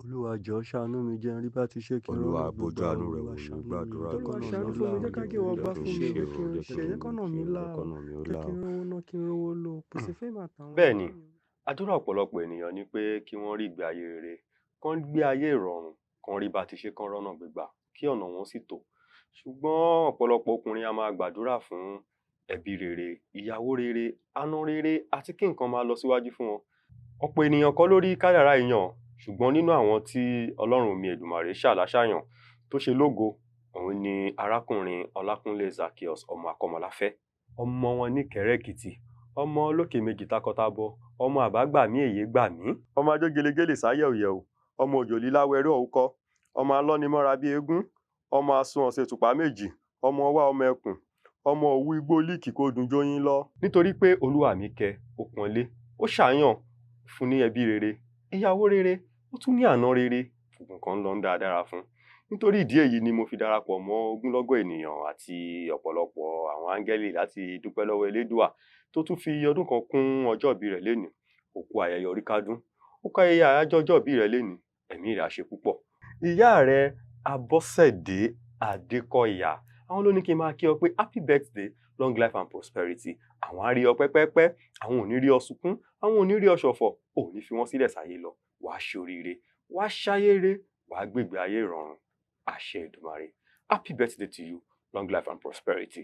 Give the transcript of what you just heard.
Olúwa jọ̀ọ́ ṣàánú mi, jẹ́ n rí bá ti ṣe, kí n Olúwa rọ́nà bójú gbégbá o. àánú rẹ̀ Olúwa wò mí, ṣàánú mi o, gbàdúrà jẹ́ mi Olúwa kọ́nà fún mi ṣàánú mi, fún là mi, o, jẹ́ jẹ́ káyé kí n wa rí gbá bá jẹ́ kí ti fún n mi, ṣe o, ṣe jẹ́ o, kí n rí jẹ́ kí ṣe, n jẹ́ rí kọ́nà ṣe mi o, là jẹ́ o, kọ́nà mi ó jẹ́ là kí o. n rówó ná, kí n rówó lò, pèsè fẹ́mi àtàwọn Bẹ́ẹ̀ ẹbí ni, mi. àdúrà ọ̀pọ̀lọpọ̀ ènìyàn ni pé kí wọ́n rí ìgbé ayé rere, kán gbé ayé ìrọ̀rùn, kán rí bá ti ṣe, kán rọ́nà gbégbà, kí ọ̀nà wọn sì tò. Ṣùgbọ́n ọ̀pọ̀lọpọ̀ ọkùnrin a máa gbàdúrà fún ẹbí rere, ìyàwó rere, àna rere àti kí nǹkan máa lọ síwájú fún wọn. Ọ̀pọ̀ ènìyàn kọ́ ló rí kádàrá yìí yàn, ṣùgbọ́n nínú àwọn tí Ọlọ́run mi Èdùmàrè ṣà láṣàyàn tó ṣe lógo, òun ni arákùnrin Ọlákúnlé Zaccheaus ọmọ Akọ́mọláfẹ́. Ọmọ wọn níkẹrẹ-èkìtì, ọmọ olókè méjì takọtabo, ọmọ àbágbàmí èyí gbà mí, ọmọ ajógelegélè sáyẹ̀wòyẹ̀wò, ọmọ òjò líláwẹrú ọ̀húkọ, ọmọ alọ́nimọ́ra bíi eégún, ọmọ asun ọ̀sẹ̀ tùpá méjì, ọmọ ọwá ọmọ ẹkùn, ọmọ òwú igbó líìkì kó dùn jóyín lọ. Nítorí pé Olúwa mi kẹ́, ó pọ́nlé, ó ṣàyàn fún ní ẹbí rere, ìyàwó rere, ó tún ní àna rere, gbogbo nǹkan ń lọ dáradára fún un. Nítorí ìdí èyí ni mo fi darapọ̀ mọ́ ogúnlọ́gọ̀ ènìyàn àti ọ̀pọ̀lọpọ̀ àwọn áńgẹ́lì láti dúpẹ́ lọ́wọ́ Elédùà tó tún fi ọdún kan kún ọjọ́ ìbí rẹ̀ lénìí. Ó kú ayẹyẹ oríkádún, ó kú ayẹyẹ àyájọ́ ọjọ́ ìbí rẹ̀ lénìí, ẹ̀mí rẹ̀ á ṣe púpọ̀. Ìyá rẹ̀ Abọ́sẹ̀dé Adékọ̀yà, àwọn ló ní kí n máa kí ọ pé happy birthday, long life and prosperity. Àwọn á rí ọ pẹ́pẹ́pẹ́, àwọn ò ní rí ọ sunkún, àwọn ò ní rí ọ ṣọ̀fọ̀, ò ní fi wọ́n sílẹ̀ sáyé lọ. Wàá ṣe oríire, wàá ṣayé re, wàá gbégbé ayé ìrọ̀rùn. Àṣẹ Èdùmàrè. Happy birthday to you, long life and prosperity.